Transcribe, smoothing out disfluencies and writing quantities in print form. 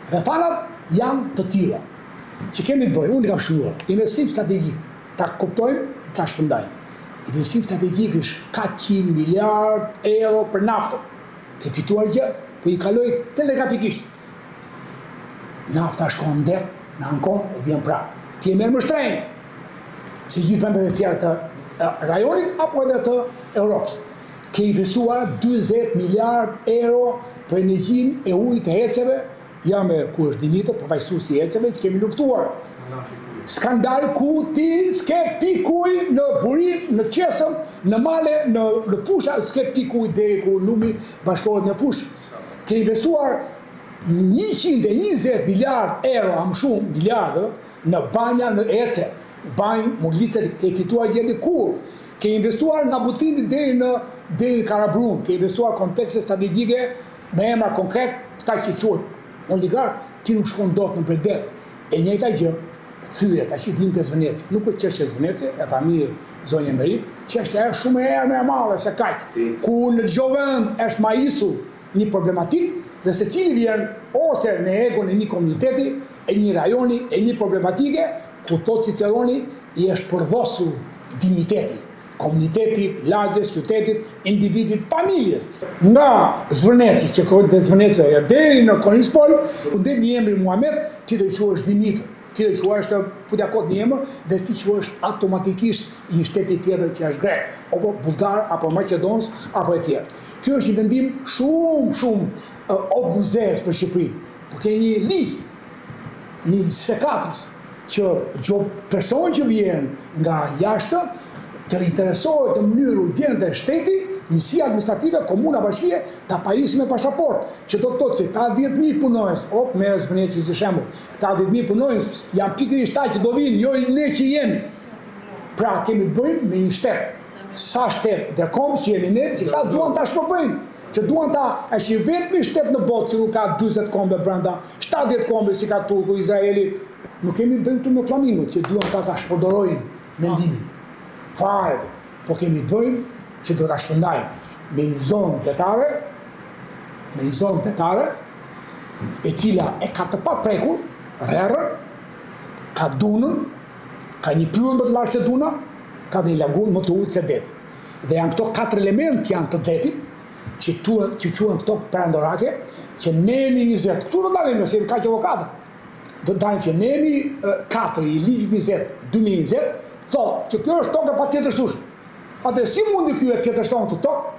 Rrethanat janë të tilla që kemi të bëjmë, unë i kam shkruar, investim strategjik, ta kuptojmë, ta shpërndajmë. Investim strategjik është 400 miliard euro për naftën. Ke fituar gjë, po i kaloj telegrafikisht. Nafta shkon në det, në Ankon e vjen prapë. Ti e merr më shtrenjtë se gjithë vendet e tjera të rajonit apo edhe të Europës. Ke investuar 40 miliard euro për energjinë e ujit të HEC-eve, ja me ku është Dimitër, përfaqësuesi i HEC-eve që kemi luftuar. Skandal ku ti s'ke pikë ujë në burim, në qesëm, në male, në, në fusha, s'ke pikë ujë deri ku lumi bashkohet në fushë. Ke investuar 120 miliard euro, a më shumë, miliardë, në banja në HEC-e, Banjë, Moglicë, ke fituar gjë dikur. Ke investuar nga Butrinti deri në deri në Karaburun, ke investuar komplekse strategjike me emra konkret, këta që quhen oligark, ti nuk shkon dot në bregdet. E njëjta gjë thyhet, tash i vijmë te Zvërneci. Nuk është çështje Zvërneci, e tha mirë zonja Merit, çështja është shumë herë më e madhe se kaq. Ku në çdo vend është mahisur një problematikë dhe secili vjen ose në egon e një komuniteti, e një rajoni, e një problematike, ku thotë Ciceroni i është përdhosur dinjiteti, komunitetit, lagjes, qytetit, individit, familjes. Nga Zvërneci, që kërkojnë te Zvërneci e deri në Konispol, ku del një emri Muhamet, ti do quhesh Dimitër, ti do quhesh të futja kot një emër dhe ti quhesh automatikisht i një shteti tjetër që është grek, apo bullgar, apo maqedons, apo e tjerë. Ky është një vendim shumë, shumë ogurzi për Shqipërinë. Po ke një ligj, një 24-ës, që çdo person që vjen nga jashtë, të interesohet në mënyrë urgjente shteti, njësia administrative, komuna, bashkie, ta pajisë me pasaportë, që do të thotë që këta 10.000 punonjës, op, merr Zvërneci si shembull, këta 10.000 punonjës janë pikërisht ta që do vinë, jo ne që jemi. Pra kemi të bëjmë me një shtet, sa shtet dhe komb që jemi ne, që këta duan ta shpërbëjnë, që duan ta, është i vetmi shtet në botë që nuk ka 40 kombe brenda, 70 kombe si ka Turku, Izraeli, nuk kemi të bëjmë këtu me flamingot që duan ta ta shpërdorojnë mendimin. Fare, po kemi të bëjmë që do ta shpërndajmë me një zonë detare, me një zonë detare, e cila e ka të paprekur, rërën, ka dunën, ka një pyll më të lartë se duna, ka dhe një lagunë më të ulët se deti. Dhe janë këto katër elementë që janë të detit, që quhen që quhen tokë perandorake, që neni 20, këtu do dalim se jemi kaq avokatë. Do dalim që neni 4 i ligjit 20 2020 thotë që kjo është tokë e patjetërsueshme. Atë si mundi ky e tjetërson këtë tokë?